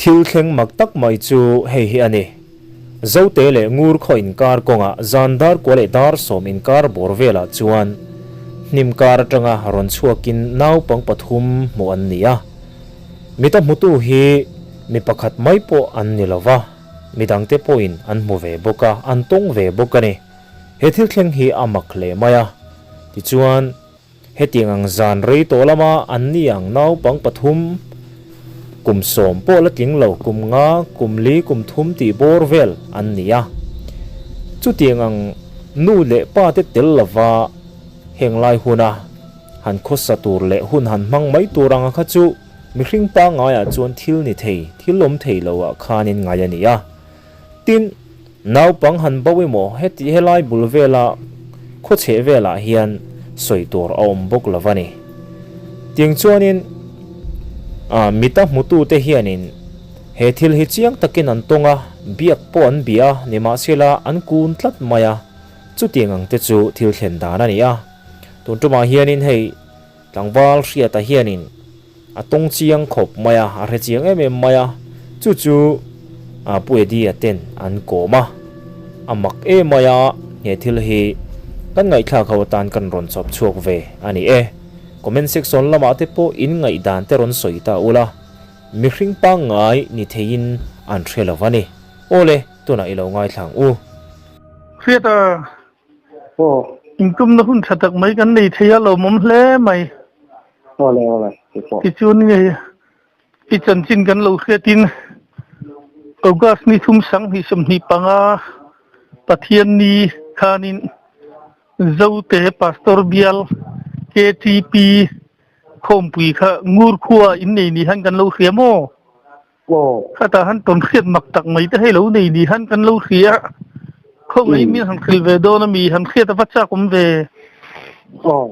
Thil thleng mak tak mai chu hei hi a ni. Zote leh Ngur khaw inkar kawngah zan dar kua leh dar sawm inkar bawr velah chuan hnim kar atanga rawn chhuakin naupang pathum hmuh an ni a. Mita hmutu hi mi pakhat mai pawh an ni lo va, midangte pawhin an hmu ve bawk a, an tawng ve bawk a ni. He thil thleng hi a mak hle mai a. Tichuan. Hetiang ang zan rei tawh lama an ni ang naupang pathum, kum sawm pawh la tling lo, kum nga, kum li, kum thum tih bawr vel an ni a. Chutiang ang nu leh pa te tel lova heng lai huna han khawsa tur leh hun han hmang mai tur anga kha chu mihring pangaiah chuan thil ni thei, thil awm thei lo ah khanin ngai a ni a. Tin, naupang han bo emaw heti helai bul vela khawchheh velah hian sawi tur a awm bawk lo a ni. Tiang chuanin ah mita hmutute hianin he thil hi chiang takin an tawng a, biak pawh an bia a, nimahsela an kun tlat mai a, chutiang ang te chu thil thlen dan a ni a. Tun tumah hianin hei tlangval Hriata hianin A tawng chiang khawp mai a, a hre chiang em em mai a, chu chu Pu Eddie-a ten an kawm a, a mak em mai a, he thil hi kan ngaihthlak ho atan kan rawn chawp chhuak ve a ni e. Comment section lamah te pawh in ngaihdan te rawn sawi ta ula, mihring pangngai ni theiin an hre lo a ni. Awle, tunah i lo ngaithla ang u. Theatre Aw. Intumna hun tha tak mai kan nei thei a, lawmawm hle mai. Awle awle, keipawh. Tichuan nge i chanchin kan lo hriatin August ni thum sanghnih 25 Pathian ni khanin Zote Pastor Bial KTP khawmpui kha Ngur khua in nei ni han kan lo hria maw? Aw. Khatah han tawn hriat mak tak mai te hei lo nei ni han kan lo hria. Khawngaih min han hrilh ve dawn a mi han hriat a va chak awm ve. Aw.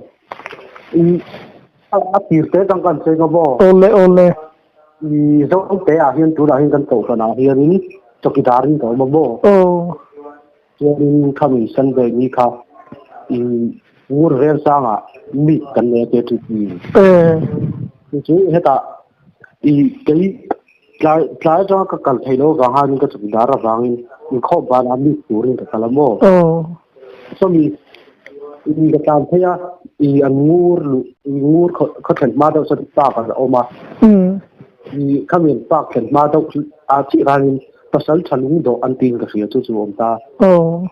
A tir te tang kan cheng a maw? Awle awle. I Zote ah hian tunah hian kan kohhran ah hianin chawkidar in ka awm a maw? Aw. Chuanin khami Sunday ni kha i Ngur Velsangah meet kan nei a KTP. Aw. Chu hetah I kei tlai tlai atanga ka kal theih loh avang khan ka chawkidar avangin inkhawm banah meet turin ka kal a maw? Aw. Sawmi i ka tlan phei a, i an ngur luh i ngur khaw khaw thlen hma deuh chuan park ah a awm a. I khami an park thlen hma deuh ah chiah khanin pasal tha lung dawh an tiin ka hria chu chu a awm ta. Aw.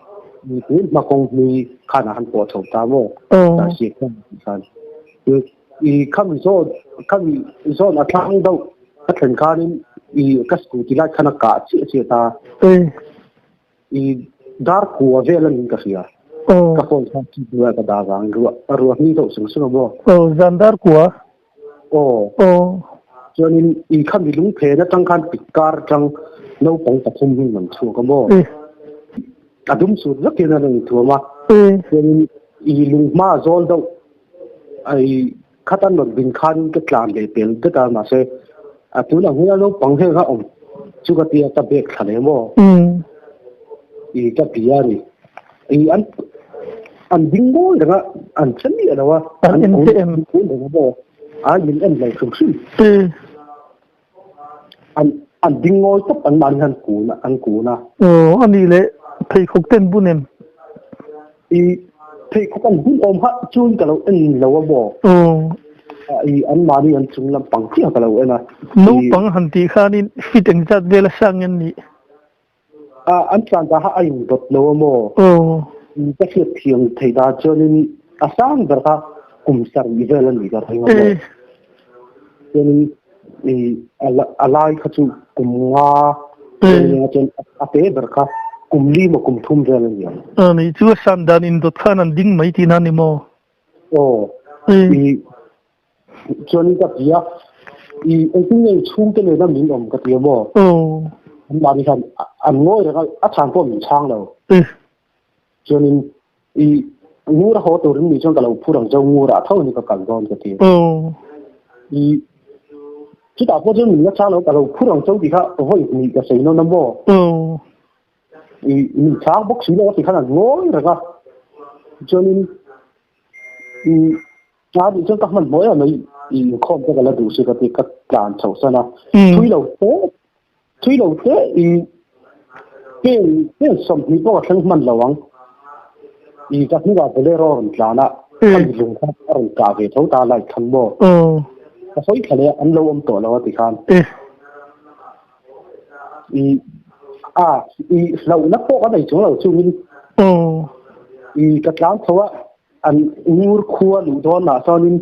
I tun hma kawng hlui khanah han pawh chho ta maw? Aw. Darhsiak khan khan. I khami zawn khami zawn a thlang deuh ka thlen khanin i ka scooty lai khan a kah chiah chiah ta. I dar kua vel anin ka hria. Ka phone khan chu hnuaiah ka dah vangin ruah a ruah hni deuh sung sung a maw. Aw zan dar kua. Aw. Aw. Chuanin i khami lungphen atang khan pik kar atang naupang pathum hi an chhuak a maw. A dum sut vek hian a rawn inthuam a. Chuanin i lunghma zawl deuh Ai khatan rawn din khan ka tlan leh tel det a mahse a tunah hian naupang heng a awm chu ka tia ka bag thla leh maw i ka bia a ni i an an ding ngawi reng a an che miah lo a an en che em kun reng a maw a min en lo hrim hrim an an ding ngawi tawp an mahni hian kun an kun a aw a nih leh pheikhawk ten bun em I pheikhawk an bun awm kha chuan ka lo en lo a maw? I anmahni an chung lampang chiah ka lo en a. Naupang han tih khanin fit engzat vel a sang nge nih? A, an tlan dah kha a indawt lo a maw? Ka hriat thiam thei dan chuanin a sang ber kha kum sarih vel a nih ka ring a maw? Chuanin i a lai kha chu kum nga chuan a te ber kha kum li maw kum thum vel a ni ang. A ni chu a san dan indawt khan an ding mai tihna a ni maw? Aw i chuanin ka ti a i engtin nge chhungte nena min awm ka ti a maw? Aw. Anmahni khan an ngawi reng a a chhan pawh min chhang lo. Chuanin i ngur a haw turin mi chuan ka lo phur ang cheu ngur ah tho ni ka kal dawn ka ti. I chutah pawh chuan min la chang lo ka lo phur ang cheu tih kha vawi hnih ka sawi nawn a maw. I min chang bawk si lo a ti khan an ngawi reng a. Chuanin i a nih chuan ka hmanhmawh em mai i inkhawm te ka la duh si ka ti ka tlan chhoh san a. Thui lo tawp. Thui lo te i pen pen 20 pawh ka thleng hman lo ang. I ka hnungah Bolero a rawn tlan a, khami lung kha a rawn kah ve tho ta light khan maw. Ka sawi thla leh a, an lo awm tawh lo a ti khan. I a i hlauhna pawh ka nei chung lo chungin i ka tlan tho a, An ngur khua luh dawnah sawnin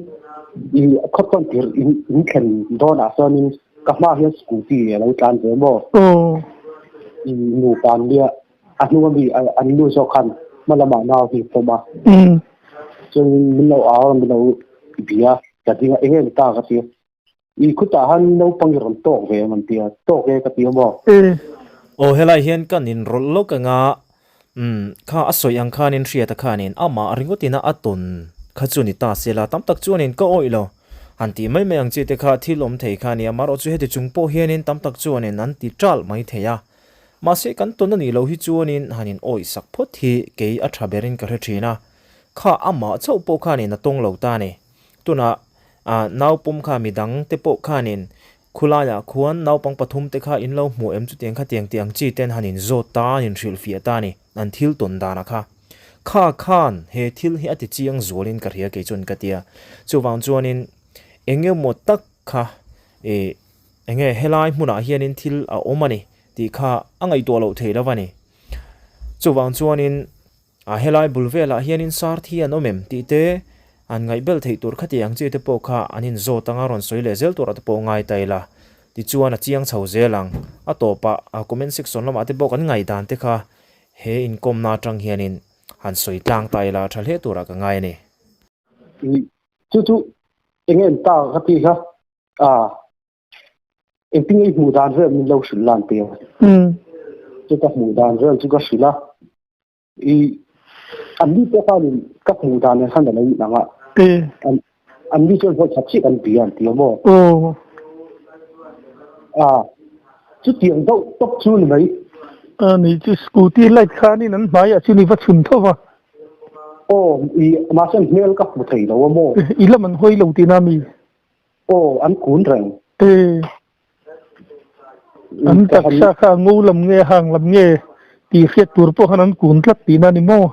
i khaw tawn tirh in thlen dawnah sawnin ka hma hian scooty a lo tlan ve maw? I nupa an nia, a hnung ami an nu zawk khan hma lamah nau hi pawm a. Chuanin min lo au a, min lo bia, ka ding a, enge ni ta ka ti a. I khutah han naupang i rawn tawk ve em an ti a, tawk e ka ti a maw? Aw helai hian kan inrawlh lawk ang a, umm kha a sawi ang khanin hriata khanin amah ringawtin a a tawn kha chu ni ta se la, tam tak chuanin ka awih lo han tih mai mai ang chi te kha thil awm thei kha a ni a, marawh chu heti chung pawh hianin tam tak chuanin an ti ṭalh mai thei a, mahse kan tawn a nih loh hi chuanin han in awih sak phawt hi kei a ṭha berin ka hre ṭhin a, kha amah chauh pawh khanin a tawng lo ta a ni. Tunah ah naupawm kha midang te pawh khanin khulaiah khuan naupang pathum te kha in lo hmuh em chutiang kha tiang tih ang chi ten han in zawt ta an in hrilhfiah ta a ni an thil tawn danah kha. Kha khan he thil hi a ti chiang zualin ka hria kei chuan ka tia. Chuvang chuanin eng emaw tak kha ih eng nge helai hmunah hianin thil a awm a ni tih kha a ngaihtuah loh theih lo a ni. Chuvang chuanin. A helai bul velah hianin sar thi an awm em tih te an ngaihbel theih tur khati ang chi te pawh kha an inzawt anga rawn sawi leh zel turah te pawh ngai ta ila. Tichuan a chiang chho zel ang. A tawpah a comment section lamah te pawh kan ngaihdan te kha he inkawmna atang hianin han sawi tlang ta ila tha hle turah ka ngai a ni. Chu chu enge an ta ka ti kha a Engtin nge i hmuh dan vel min lo hrilh lan tir? Chu ka hmuh dan vel chu ka hrilh a, i an ni pawh khanin ka hmuh dan nen khan a lo inang a, an ni chuan hawi khat chiah kan bia an ti a maw? A, chutiang deuh tawp chu ni mai. A ni chu scooty light khanin an hmaiah chuan i va chhun tho va. Aw, i mahse an hmel ka hmu thei lo a maw? I lam an hawi lo tihna mi? Aw, an kun reng. E, an taksa kha a ngo lam nge a hang lam nge tih hriat tur pawh khan an kun tlat tihna a ni maw?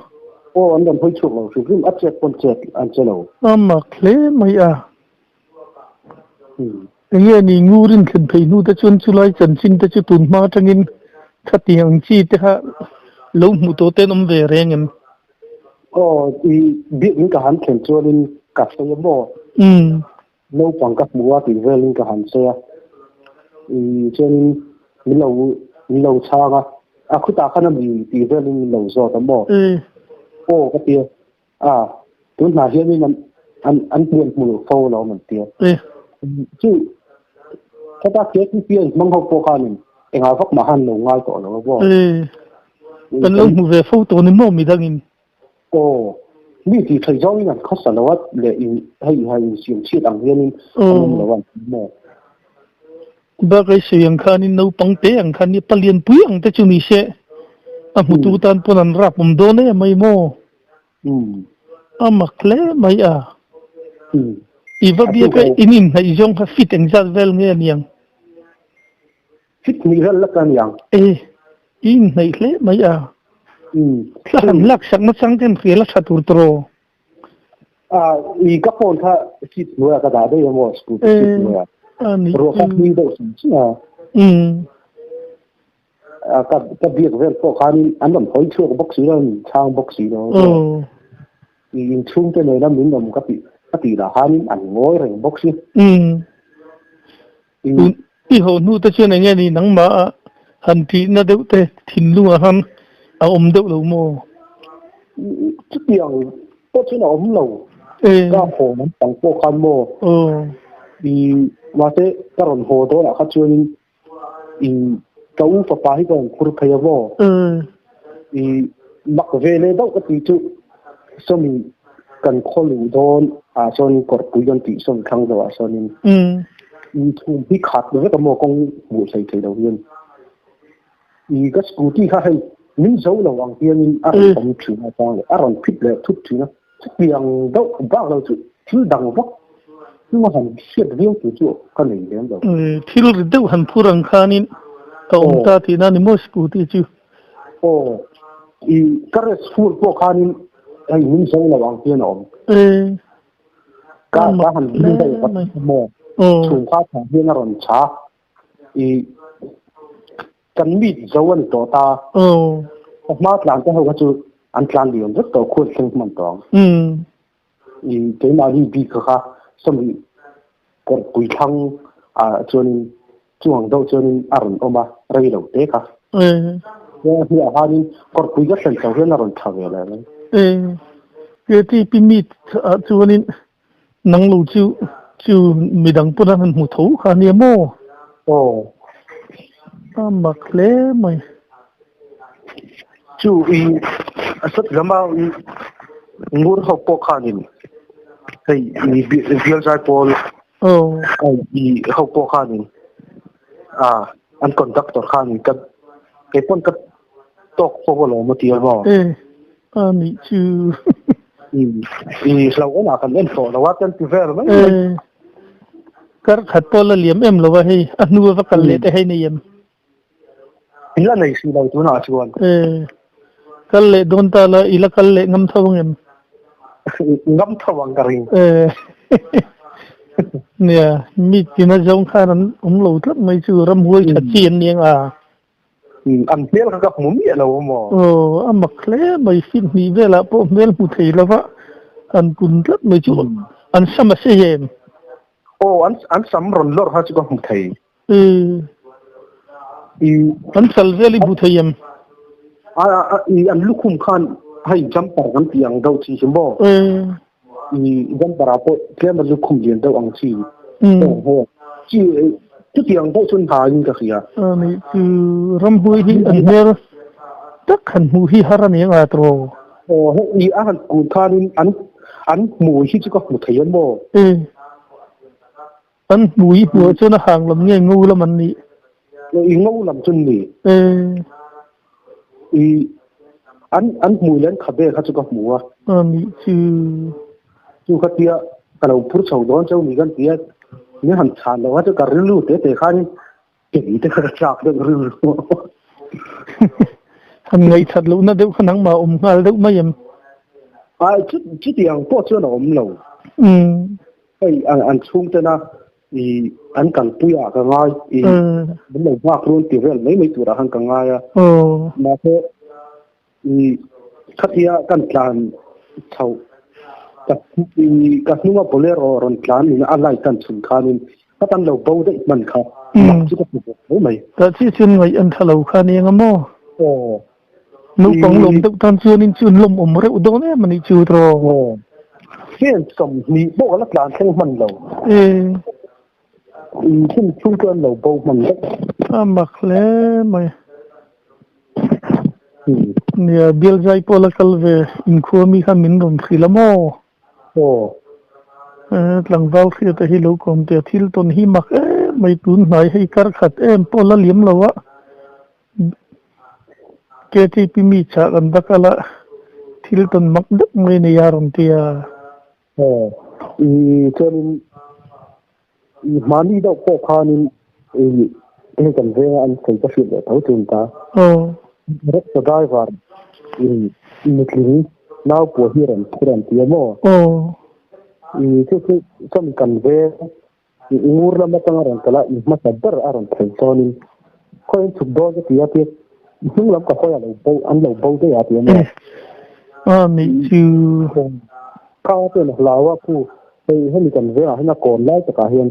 Aw, an rawn hawi chhuak lo hrim hrim, a chet pawn chet an che lo. A mak hle mai a. Enge ni ngurin thlen phei hnu te chuan chulai chanchin te chu tun hma atangin khatiang ang chi te kha lo hmuh tawh te an awm ve reng em? Aw, i biakinn ka han thlen chuanin ka sawi a maw? Naupang ka hmu a tih velin ka han sawi a. I chuanin min lo min lo chhang a, a khutah khan a mi tih velin min lo zawt a maw? Aw ka ti a, a tun hna hianin an an an hmuan hmu loh fo alawm an ti a. Chu khata KTP an hmang ho pawh khanin engah vak mah han lo ngai tawh lo a maw? Kan lo hmu ve fo tawh ni maw midangin? Aw, mi tih theih zawngin an khawsa lo a leh in hei ha insiam chhiat ang hianin an awm lo a maw? Bakah i sawi ang khanin naupang te ang khan i palian pui ang te chu ni se a hmutu tan pawn an rap awm dawn em mai maw? A mak hle mai a. I va biaka in inhnaih zawng kha fit engzat vel nge a niang? Fit hnih vel lak a niang. E, i inhnaih hle mai a. Thla han lak sak nachang ten hrial a tha tur tawh. A, i ka phone kha seat hnuaiah ka dah daih a maw, scooty seat hnuaiah. Ruah kha hming deuh sum sum a. Ka ka biak vel pawh khanin an rawn hawi chhuak bawk si lo, min chhang bawk si lo. I inchhung te nena min awm ka tih ka tih lah khanin an ngawi reng bawk si. I ho hnu te chuan enge ni nangmah a han tihna deuh te thinlung ah khan a awm deuh lo maw? Chutiang pawh chuan a awm lo. Ka haw lam pang pawh khan maw? I mahse ka rawn haw dawnah kha chuanin i ka u fapa hi ka rawn phur phei a maw? I mak ve leh deuh ka tih chu sawmi kan khaw luh dawn ah sawn kawrpui kan tih sawn thlang deuh ah sawnin inchhung hi khat vek a maw kawng hmuh hlei thei lo hian i ka scooty kha hei min zo lo ang hianin a rawn awm thin a chang leh a rawn phit leh thut thin a chutiang deuh bak lo chu thil dang vak chunga han hriat viau tur chu ka nei lem lo. Thil ri deuh han phur ang khanin. A awm ta tihna a ni maw scooty chu? Aw, i ka rest full pawh khanin hei min zo lo ang hian a awm. Ka ka han ding deuh vat maw? Chhung kha thah hian a rawn chha. I kan meet zo a ni tawh ta. Ka hma tlan te ho kha chu an tlan liam vek tawh khual thleng hman tawh ang. I keimahni bik kha kha sawmi kawrpui thlang ah chuanin chuang deuh chuanin a rawn awm a, rei lo te kha. Chuan a hnuah khanin kawrpui ka thlen chho hian a rawn tha ve leh mai. KTP meet ah chuanin nang lo chu chu midang pawn an han hmu tho kha ania maw? Aw. A mak hle mai. Chu i a sat lama ngur ho pawh khanin hei i bial zai pawl i ho pawh khanin a an conductor khanin ka kei pawn ka tawk fo alawm a ti a maw. E a nih chu. I hlauhawmah kan en tawh lo a kan ti vel mai mai. Kar khat pawh la liam em lo a hei a hnu a va kal leh te hei nei em. I la nei si lo tunah chuan. E, kal leh dawn ta la, i la kal leh ngam tho ang em? Ngam tho ang ka ring. E, nia, mi tina zawng khan an awm lo tlat mai chu ramhuai tha chi an ni ang a. An hmel kha ka hmu miah lo maw? Aw, a mak hle mai, fit hnih velah pawh hmel hmu thei lova an kun tlat mai chu an sam a sei em? Aw, an sam rawn lawr kha chu ka hmu thei. An chal vel i hmu thei em? I an lukhum khan hei jumper kan tih ang deuh chi hi maw? I jumper ah pawh tlem a lukhum lian deuh ang chi. Chi chutiang pawh chuan ha in ka hria. Ani chu ramhuai hi an hmel tak han hmuh hi har a ni ang a tawh. Aw hei a han kun khanin an an hmui hi chu ka hmu thei a maw? An hmui hmuh chuan a hang lam nge ngo lam an nih? I ngo lam chu ni. I an an hmui leh an khabe kha chu ka hmu a. A nih chu. Chu kha tia ka lo phur chho dawn cheu ni kan tia min han chhan loh kha chu ka rilru te te khanin kei te kha ka chak deuh rilru. Han ngaihthat lohna deuh kha nangmah awm nghal deuh mai em? Ai chu chutiang pawh chuan a awm lo. Hei an chhungtena i an kalpui ah ka ngai i min lo nghak run ti vel mai mai turah khan ka ngai a. Mahse i khatia kan tlan chho ka i ka hnunga bolero rawn tlan in a light an chhun khanin ka tan lo bo daih hman kha mak chu ka hmu ve tho mai. Tah chiah chuan ngaih an tha lo kha nia nga maw? Aw. Naupang lawm deuh tan chuanin chu an lawmawm reuh dawn em a nih chu tawh. Aw. Fan 20 pawh ka la tlan thleng hman lo. In thim chhung chuan lo bo hman vek. A mak hle mai. Nia, Bialzai pawh la kal ve inkhua mi khan min rawn hrilh a maw? Aw. Tlangval hriata hi lo kawm teh a, thil tawn hi mak em mai tun hnai hei kar khat em pawh la liam lo a. KTP mi chah kan va kal a, thil tawn mak deuh mai a nei a rawn ti a. Aw, i chuanin i hmani deuh pawh khanin i hei kan venga an sawi ka hriat leh tho thin ta. Aw. Rickshaw driver in nutling nau pawh hi rawn phur an ti a maw? Aw. I chu chu chuan kan veng Ngur lam atanga rawn kal a, in hmasa ber a rawn thlen chuanin khawiin chhuk dawn ka ti a tia hnung lam ka hawi a lo bo an lo bo daih a ti a nia. A nih chu. Kha chuan a hlau a khu hei hemi kan vengah hian a kawn lai takah hian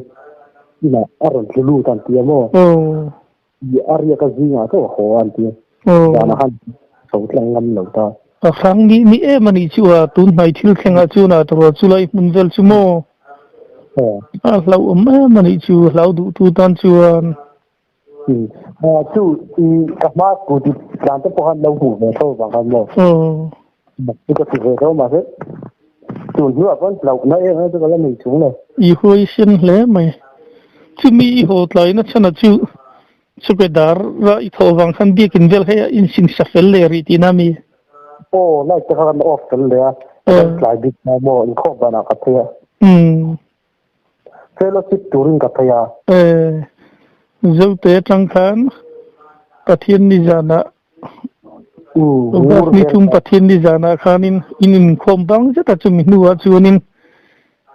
inah a rawn tlu lut an ti a maw. I a riak a zingah chauh a haw a an ti a. Zanah khan chho tlang ngam lo ta. A hrang nih nih em a nih chu a, tun hnai thil thlengah chuan a tawrh chu lai hmun vel chu maw? A hlauhawm em a nih chu, hlau duhtu tan chuan. Chu i ka hma scooty tlan te pawh khan lo hmuh ve tho vang khan maw? Chu ka ti ve tho mahse tun hnuah chuan hlauhna em em chu ka la nei chung lo. I huaisen hle mai. Chumi i haw tlaina chhan a chu chawkedar ra i thawh vang khan biakin vel hei a insing sa fel leh rih tihna mi? Aw, light te kha kan off fel leh a, kan tlai bik ta maw, inkhawm danah ka phei a. Fellowship turin ka phei a. Zote atang khan. Pathian ni zanah August ni thum Pathian ni zanah khanin in inkhawm bang zet a chumi hnuah chuanin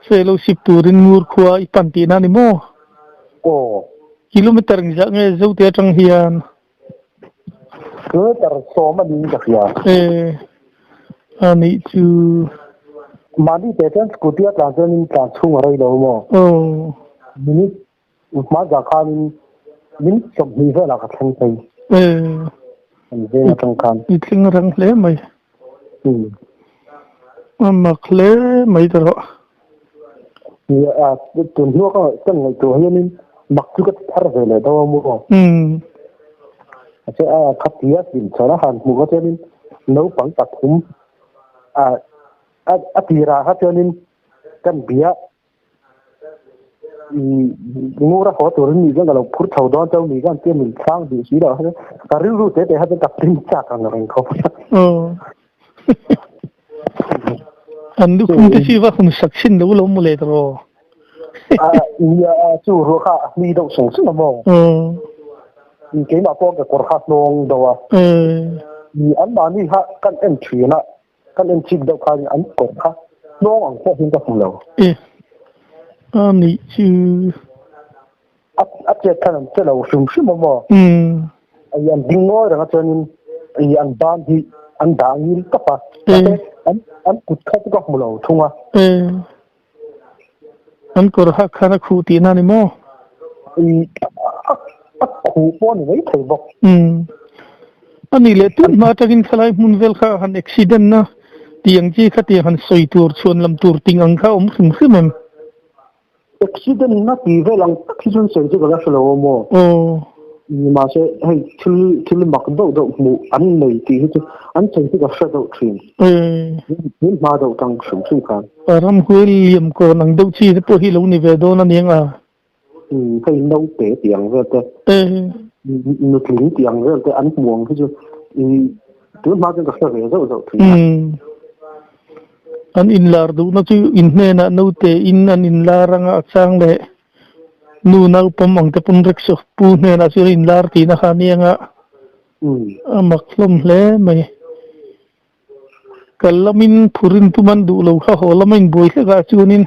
fellowship turin Ngur khua i pan tihna a ni maw? Aw. Kilometer engzah nge Zote atang hian? Kilometer sawm a niin ka hria. E, a nih chu. Mahni teh chuan scooty a tlan chuanin tlan chhung a rei lo maw? Aw. Minute Hmazah khanin min 20 velah ka thleng phei. Ee. Kan veng atang khan. I thleng rang hle mai. Umm. A mak hle mai ta rawh. Nia a tun hnu ka kan ngaihtuah hianin mak chu ka ti thar ve leh deuh a maw. Umm. A che a khatia hlim chhan a han hmuh kha chuanin naupang pathum a a tirah kha chuanin kan bia Ngura haw turin mi chuan ka lo phur chho dawn chauh mi chuan tia min chhang duh si lo ka rilru te te kha chuan ka pin chak ang reng khawp a. An lukhum te chi va hun sak chhin lo lo maw le tawh. Nia chu ruah kha a hmi deuh sung sung a maw. Keimah pawh ka kawr kha hnawng deuh a. Anmahni kha kan en thin a. Kan en chik deuh khan an kawr kha hnawng ang pawh hian ka hmu lo. E, a nih chu. A a chet khan an che lo hrim hrim a maw? Umm. Ai an ding ngawi reng a chuanin i an ban hi an dah ngil tawp a. E. Mahse an an kut kha chu ka hmu lo thung a. E. An kawr hak khan a khuh tihna a ni maw? I a a khuh pawh a ni mai thei bawk. Umm. A nih leh tun hma atangin khalai hmun vel kha han accident na tih ang chi kha tiang han sawi tur chhuan lam tur ting ang kha awm hrim hrim em? Accident na tih vel ang tak hi chuan sawi chu ka la hre lo a maw? Aw. Mahse hei thil thil mak deuh deuh hmuh an nei tih hi chu an sawi chu ka hre deuh thin. Tun hma deuh tang hrim hrim khan. Ramhuai liam kawn ang deuh chi te pawh hi lo ni ve dawn a niang a. Hei naute tih ang vel te, nutling tih ang vel te an hmu ang hi chu tun hma chuan ka hre ve zauh zauh thin a. An inlar duhna chu in hnenah naute in an inlar anga a chang leh nu naupawm ang te pawn rickshaw pu hnenah chuan inlar tihna kha a niang a. A mak hlawm hle mai. Kal lamin phurin tum an duh lo kha haw lama inbuai hlek ah chuanin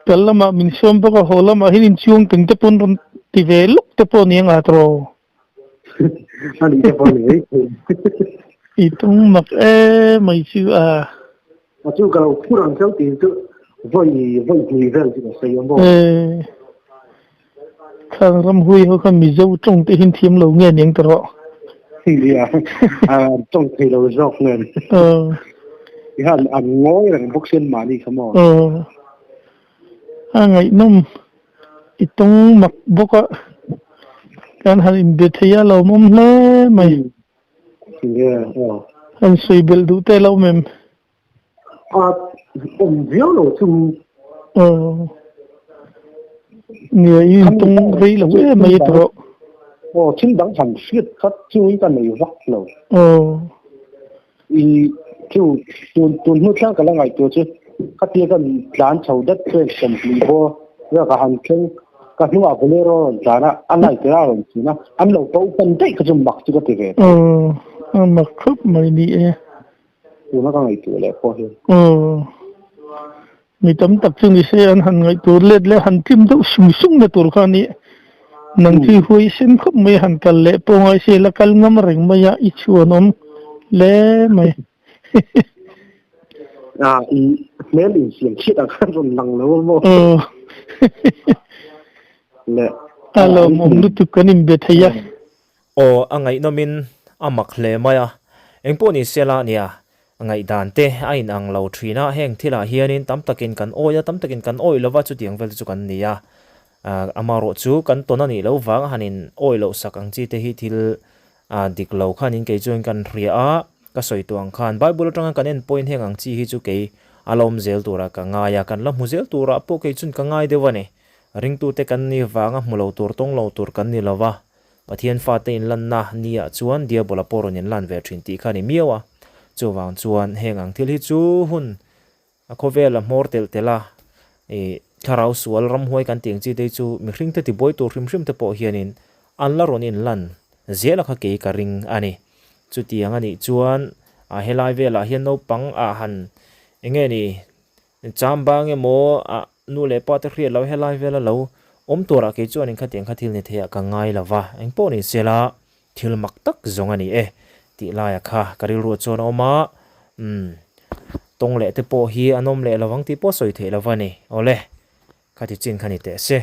kal lamah min sawm bawk a, haw lamah hian inchuang peng te pawn rawn ti ve lawk te pawh a ni ang tawh. A nih te pawh a ni mai thei. I tung mak em mai chu a. A chu ka lo phur ang chauh tih chu vawi vawi hnih vel chu ka sawi a maw. Ee. Khang ramhui ho kha Mizo tawng te hian thiam lo nge niang ta rawh. Nia, an tawng thei lo zawk nen. Ti khan an ngawi reng bawk sin mahni kha maw. Aw. A ngaihnawm i tawng mak bawk a, kan han inbe thei a lawmawm hle mai. Nia, aw. Han sawi belh duh te lo mem. A awm viau lo chu. Aw. Nia i intawng rei lo em mai tawh rawh. Aw thil dang han hriat khat chu i ka nei vak lo. Aw. I chu tun tun hnu thleng ka la ngaihtuah chu khatia kan tlan chho dat chuan 20 bawr vel ka han thleng ka hnungah bolero a rawn tlan a, a light a rawn chhun a, an lo ko pan daih kha chu mak chu ka ti ve. Aw a mak khawp mai ni e. Tuna ka ngaihtuah leh pawh hian. Aw. Mi tam tak chu ni se an han ngaihtuah let leh han tlim deuh sung sung na tur kha a ni. Nang chu i huai sen khawp mai han kal leh pawh ngai se la kal ngam reng mai a, i chhuan awm hle mai. Ah, i hmel insiam chhiat ang khan rawn lang lo a maw? Aw. Leh. A lawmawm lutuk kan inbe thei a. Aw, a ngaihnawmin a mak hle mai a. Engpawh ni sela nia, ngaihdan te a inang lo thin a, heng thilah hianin tam takin kan awi a, tam takin kan awi lova chutiang vel te chu kan ni a. Amaherawh chu kan tawn a nih loh vang a han in awi loh sak ang chi te hi thil dik lo khanin kei chuan kan hria a, ka sawi tawh ang khan Bible atanga kan en pawhin heng ang chi hi chu kei a la awm zel turah ka ngai a, kan la hmu zel turah pawh kei chuan ka ngai deuh a ni. Ringtute kan ni vanga hmu lo tur tawng lo tur kan ni lova. Pathian fate inlanna niah chuan Diabola pawh rawn inlan ve thin tih kha a ni miau a. Chuvang chuan heng ang thil hi chu hun a khawvel a hmawr telh telh a, ih thlarau sual ramhuai kan tih ang chi te hi chu mihring te tibuai tur hrim hrim te pawh hianin an la rawn inlan. Zela kha kei ka ring a ni. Chutiang a nih chuan a helai velah hian naupang ah han eng nge ni chambang emaw ah nu leh pa te hriat loh helai vela lo awm turah kei chuanin khatiang kha thil ni theiah ka ngai lo va, engpawh ni sela thil mak tak zawng a ni e tih laia kha ka rilruah chuan a awm a, umm tawng leh te pawh hi an awm leh lovang tih pawh sawi theih lo va ni. Awle, khati chin kha ni teh se.